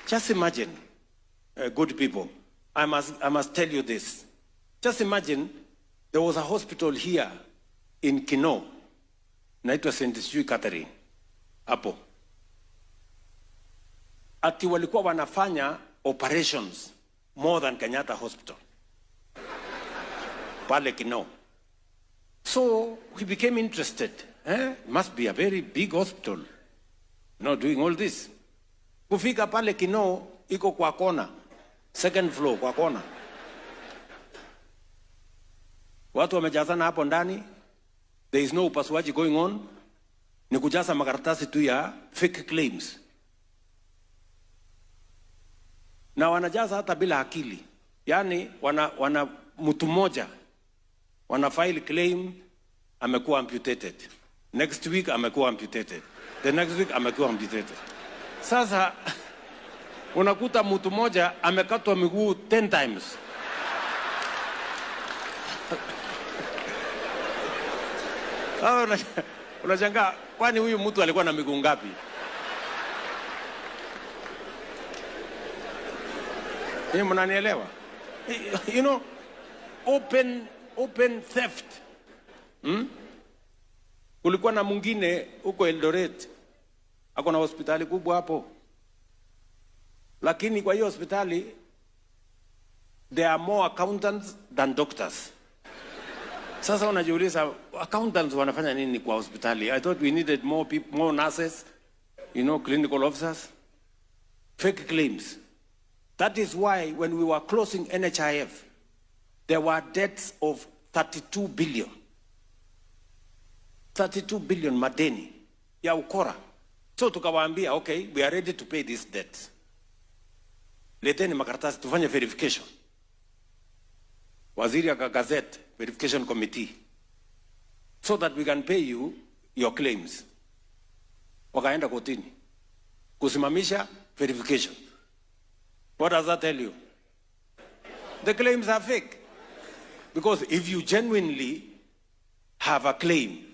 Just imagine, good people, I must tell you this. Just imagine there was a hospital here in Kinoo, naitwa St. Sijui Catherine hapo, ati walikuwa wanafanya operations more than Kenyatta Hospital pale Kinoo. So we became interested. Eh? Must be a very big hospital, doing all this. Kufika pale Kinoo iko kwa kona, second floor kwa kona, watu wamejazana hapo ndani, there is no upasuaji going on, ni kujaza makaratasi tu ya fake claims, na wanajaza hata bila akili, yaani wana mtu mmoja wana file claim, amekuwa amputated, next week amekuwa amputated, the next week amekuwa amputated. Sasa unakuta mtu mmoja amekatwa miguu 10 times. Sasa unashangaa kwani huyu mtu alikuwa na miguu ngapi? Mnanielewa? You know, open theft. Kulikuwa na mwingine huko Eldoret, ako na hospitali kubwa hapo, lakini kwa hiyo hospitali there are more accountants than doctors. Sasa unajiuliza, accountants wanafanya nini kwa hospitali? I thought we needed more people, more nurses, clinical officers. Fake claims. That is why when we were closing NHIF, there were debts of 32 billion. 32 billion madeni ya ukora. So tukawaambia, okay, we are ready to pay these debts. Leteni makaratasi tufanye verification. Waziri akagazette verification committee so that we can pay you your claims. Wakaenda kotini kusimamisha verification. What does that tell you? The claims are fake. Because if you genuinely have a claim,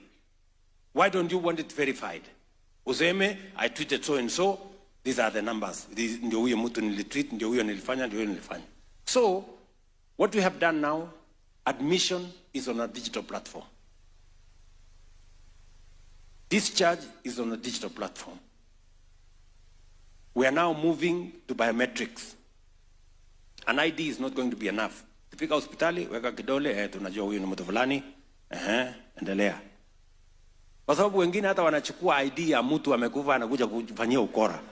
why don't you want it verified? Useme, I tweeted so and so, these are the numbers. Ndio huyo mtu nilitweet, ndio huyo nilifanya, ndio huyo nilifanya. So, what we have done now, admission is on a digital platform. Discharge is on a digital platform. We are now moving to biometrics. An ID is not going to be enough. Kifika hospitali, weka kidole, tunajua huyu ni mtu fulani, endelea. Kwa sababu wengine hata wanachukua ID ya mtu amekufa, anakuja kufanyia ukora.